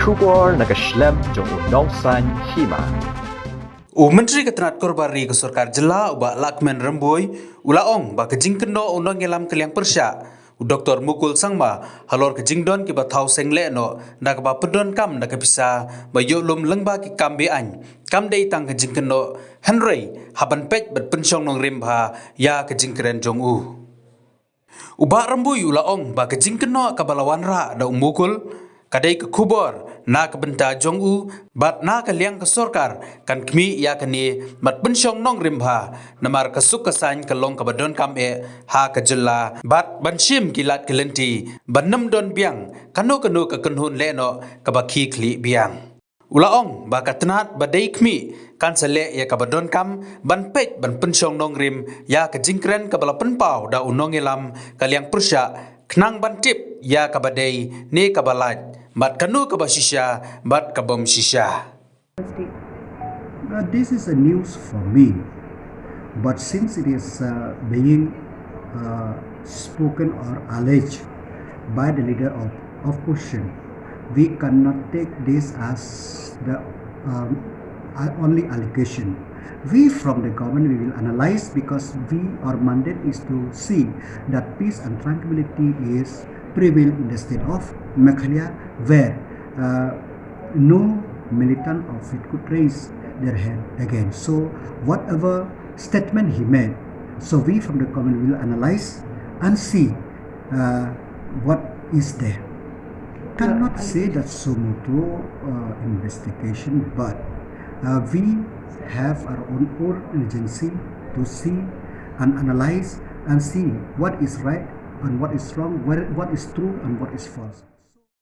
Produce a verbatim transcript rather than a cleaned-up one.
Khubor na ka shlem jong u nongsan hima. U Myntri ka tnat korbar ri ka sorkar jylla u Bah Lahkmen Rymbui u la ong ba ka jingkynnoh u nongïalam ka liang pyrshah u Doktor Mukul Sangma halor ka jingdon kiba thaw seng lehnoh na kaba pyndonkam da ka pisa ba ïoh lum lyngba ki kam be-aiñ kam dei tang ka jingkynnoh, hynrei hap ban peit bad pynshong nongrim bha ïa ka jingkren jong u. U Bah Rymbui u la ong ba ka jingkynnoh kaba la wanrah da u Mukul ka dei ka khubor na ka bynta jong u bad na ka liang ka sorkar kan khmih ïa kane bad pynshong nongrim bha, namar ka suk ka saiñ ka long kaba donkam eh ha ka jylla bad ban shim ki lad ki lynti ban nym don biang kano kano ka kynhun lehnoh kaba khie khlieh biang. U la ong ba ka tnat ba dei khmih kan sa leh ïa kaba donkam ban peit ban pynshong nongrim ïa ka jingkren kaba la pynpaw da u nongïalam ka liang pyrshah khnang ban tip ïa kaba dei ne kaba lait bad kano kaba shisha bad kabym shisha. Uh, this is a news for me, but since it is uh, being uh, spoken or alleged by the leader of opposition, we cannot take this as the um, uh, only allegation. We from the government, we will analyze, because we, our mandate is to see that peace and tranquility is prevail in the state of Meghalaya, where uh, no militant of it could raise their hand again. So whatever statement he made, so we from the government will analyze and see uh, what is there. Cannot say that suo motu uh, investigation, but uh, we have our own, own agency to see and analyze and see what is right and what is wrong, what, what is true and what is false.